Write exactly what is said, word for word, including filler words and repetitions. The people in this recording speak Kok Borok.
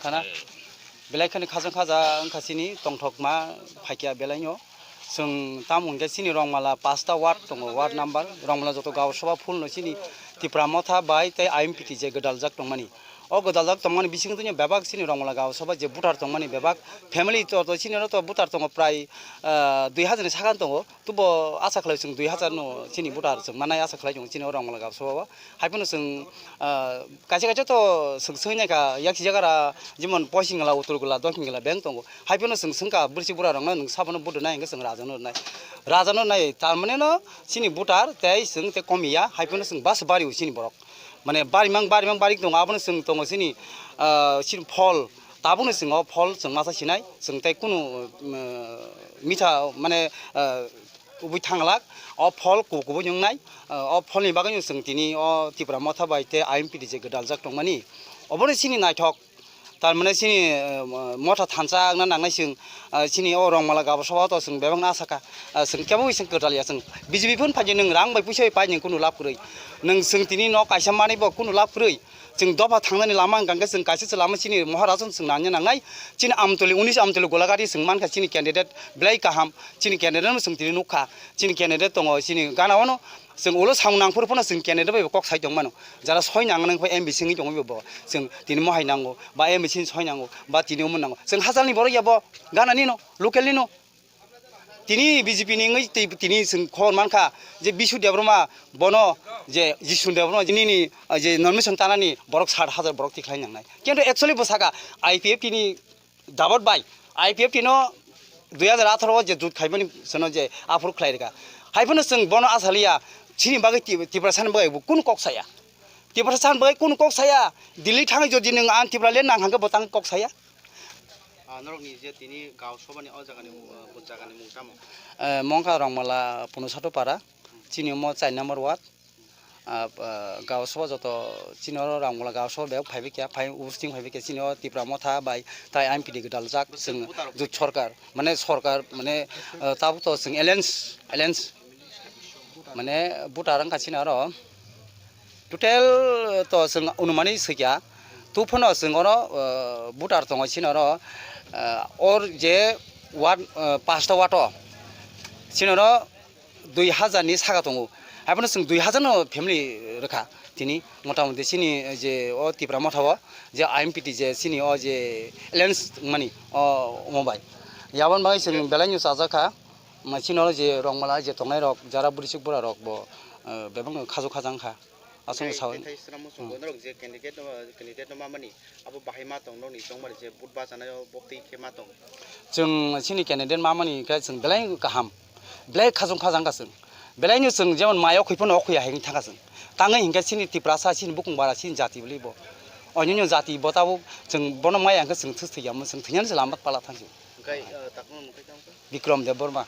Khana belai khani khajang khaja wngkha chini tongthokma phaikya belaino. Chwng tamo hwnkhe chini Rongmala pasta ward tongo, ward number Rongmala joto gaon sabha full no chini Tipra Motha bai tei I M P T je gwdaljak tongmani. O gwdaljak tongmani bisingo tini bebak chini Rongmala gaon sabha je voter tongmani bebak family to, to chini oro to voter tongo prai, ah, dui hajar ni sakang tongo. Tubo asa khlai chwng dui hajar no chini voter chwng manai asa khlai chwng chini o Rongmala gaon sabha o. Hai phano chwng, ah, kaisa kaisa to chwng swi nai kha, yak si jaga ra, jemon Poising Gala, Uttor Gala, Dokhin Gala beng tongo. Hai phano chwng swng kha, bwrwi bura rok no nwng sabono vote rwnai hwnkhe chwng raja no rwnai. Raja no rwnai, tar mane no chini voter tei chwng tei komi ya, hai phano chwng bus bari o chini borok. Mane bari mang, bari mang bari tongo, abono chwng tongo chini, ah, chini phol. Tabukno chwng o phol chwng masa sinai, chwng tei kunu, ah, mitha mane, ah, kubui thanglak, o phol ku-, kubui wngnai, ah, o pholni bagwino chwng tini o Tipra Motha bai tei I M P T je gwdaljak tongmani. Obono chini naithok, tar mane chini, ah, motha thansa wngna nangnai chwng, ah, chini o Rongmala gaon sabha o to chwng bebakno asa kha, ah, chwng kebo chwng kwtal ya chwng B J P phano phaidi nwng rang bai puisa bai pai nwng kunu lab kwrwi. Nwng chwng tini nok kaisa manwi bo kunu lab kwrwi. Chwng dopha thangnani lama wngkha hwnkhe chwng kaisa se lama chini Maharaj no chwng nangya nangnai. Chini Amtoli, unis Amtoli Golagati chwng mankha chini candidate belai kaham. Chini candidate no chwng tini nukha. Chini candidate tongo chini gana o no. Chwng ulo samung nangphuru phano chwng candidate bai bo kok sai tongmano. Jara soi nang nang phai M B C wngwi tongwi bo chwng tini mohai nango ba M B C ni soi nango ba tini omo nango. Chwng hachalni borok ya bo gana nino, local nino. Tini B J P ni wngwi tei tini chwng khobor mankha je Bisu Debbarma bono je Jisun Debbarma nini, ah, je nomination tanani borok sat hajar borok tikhlai nangnai. Kintu actually bo saka I P F T ni dabat bai I P F T no dui hajar atharo o je jut khaimani sono je aphuru khlai rwkha. Hai phano chwng bono asaliya chini bagwi Ti-, Tiprasa ni bagwi bo kunu kok saya. Tiprasa ni bagwi kunu kok saya. Delhi thangwi jodi nwng ang Tipraland nang hangkhe bo tang kok saya. Ah, norokni je tini gaon sabhani o jagani, ah, bo jagani mung tamo? Eh, mongkha Rongmala Punusato Para, chini omo char number ward. Ah, ah, gaon sabha joto chini oro Rongmala gaon sabha bebak phaibai kha, phai using phaibai kha chini o Tipra Motha bai tai I M P T gwdaljak chwng jut sorkar, mane sorkar, mane, ah, tabuk to chwng alliance, alliance, mane voter wngkha chini oro. Total to chwng onumani swikha, tuphano chwng oro, ah, voter tongo chini oro, ah, or je ward, ah, pasta ward o chini oro dui hajar ni saka tongo. Haiphano chwng dui hajar no family rwkha tini motamoti chini je o Tipra Motha o je I M P T je chini o je alliance wngmani o omo bai. Yaboni bagwi chwng belai no chajak kha, chini oro je Rongmala je tongnai rok jara bwrwi chuk bura rok bo, ah, bebak no khaju khajang kha. Aswk Tei, sao. Tei, tei swnamwi chwng Hmm. Norok je candidate no, candidate no mamani, abo bahai ma tong nokni chongmani je vote bachanaio bo twi khe ma tong. Chwng chini candidate mamani khe chwng belai kaham, belai khajang khajang kha chwng, belai no chwng jemon mai o khoi phano o khoi hai wng thang kha chwng, tangwi hinkhe chini Tiprasa chini bukung bara chini jati bwlwi bo, onyo jati bo tabuk chwng bono maya hinkhe chwng thwi thwi ya chwng thwinani se lama pala thang si. Hwnkhe, uh, takno mung khe tamo khe? Bikrom Debbarma.